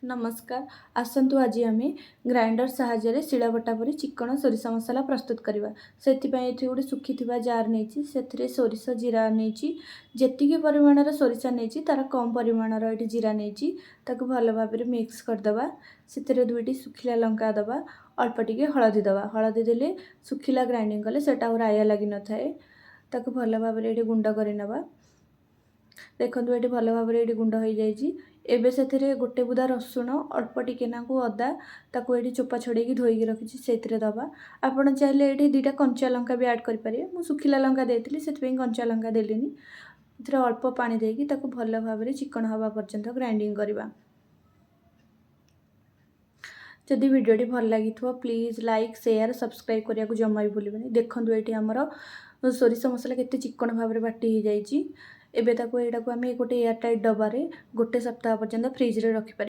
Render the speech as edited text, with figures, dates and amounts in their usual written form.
ନମସ୍କାର, ଆସନ୍ତୁ ଆଜି ଆମେ ଗ୍ରାଇଣ୍ଡର ସାହାଯ୍ୟରେ ଶିଳବଟା ପରି ଚିକ୍କଣ ସୋରିଷ ମସଲା ପ୍ରସ୍ତୁତ କରିବା। ସେଥିପାଇଁ ଏଠି ଗୋଟେ ଶୁଖିଥିବା ଜାର୍ ନେଇଛି, ସେଥିରେ ସୋରିଷ ଜିରା ନେଇଛି। ଯେତିକି ପରିମାଣର ସୋରିଷ ନେଇଛି, ତା'ର କମ୍ ପରିମାଣର ଏଠି ଜିରା ନେଇଛି। ତାକୁ ଭଲ ଭାବରେ ମିକ୍ସ କରିଦେବା। ସେଥିରେ ଦୁଇଟି ଶୁଖିଲା ଲଙ୍କା ଦେବା, ଅଳ୍ପ ଟିକେ ହଳଦୀ ଦେବା। ହଳଦୀ ଦେଲେ ଶୁଖିଲା ଗ୍ରାଇଣ୍ଡିଙ୍ଗ କଲେ ସେଇଟା ଆଉ ରାୟା ଲାଗିନଥାଏ। ତାକୁ ଭଲ ଭାବରେ ଏଠି ଗୁଣ୍ଡ କରିନେବା। ଦେଖନ୍ତୁ, ଏଠି ଭଲ ଭାବରେ ଏଠି ଗୁଣ୍ଡ ହୋଇଯାଇଛି। ଏବେ ସେଥିରେ ଗୋଟେ ବୁଦା ରସୁଣ, ଅଳ୍ପ ଟିକେ ନାକୁ ଅଦା, ତାକୁ ଏଠି ଚୋପା ଛଡ଼େଇକି ଧୋଇକି ରଖିଛି, ସେଇଥିରେ ଦେବା। ଆପଣ ଚାହିଁଲେ ଏଠି 2ଟା କଞ୍ଚା ଲଙ୍କା ବି ଆଡ଼୍ କରିପାରିବେ। ମୁଁ ଶୁଖିଲା ଲଙ୍କା ଦେଇଥିଲି, ସେଥିପାଇଁ କଞ୍ଚା ଲଙ୍କା ଦେଲିନି। ଏଥିରେ ଅଳ୍ପ ପାଣି ଦେଇକି ତାକୁ ଭଲ ଭାବରେ ଚିକ୍କଣ ହେବା ପର୍ଯ୍ୟନ୍ତ ଗ୍ରାଇଣ୍ଡିଙ୍ଗ କରିବା। ଯଦି ଭିଡ଼ିଓଟି ଭଲ ଲାଗିଥିବ, ପ୍ଲିଜ୍ ଲାଇକ୍, ସେୟାର, ସବସ୍କ୍ରାଇବ୍ କରିବାକୁ ଜମା ବି ଭୁଲିବେନି। ଦେଖନ୍ତୁ, ଏଇଠି ଆମର ସୋରିଷ ମସଲା କେତେ ଚିକ୍କଣ ଭାବରେ ବାଟି ହେଇଯାଇଛି। ଏବେ ତାକୁ ଏଇଟାକୁ ଆମେ ଗୋଟେ ଏୟାର ଟାଇଟ୍ ଡବାରେ ଗୋଟେ ସପ୍ତାହ ପର୍ଯ୍ୟନ୍ତ ଫ୍ରିଜ୍ରେ ରଖିପାରିବା।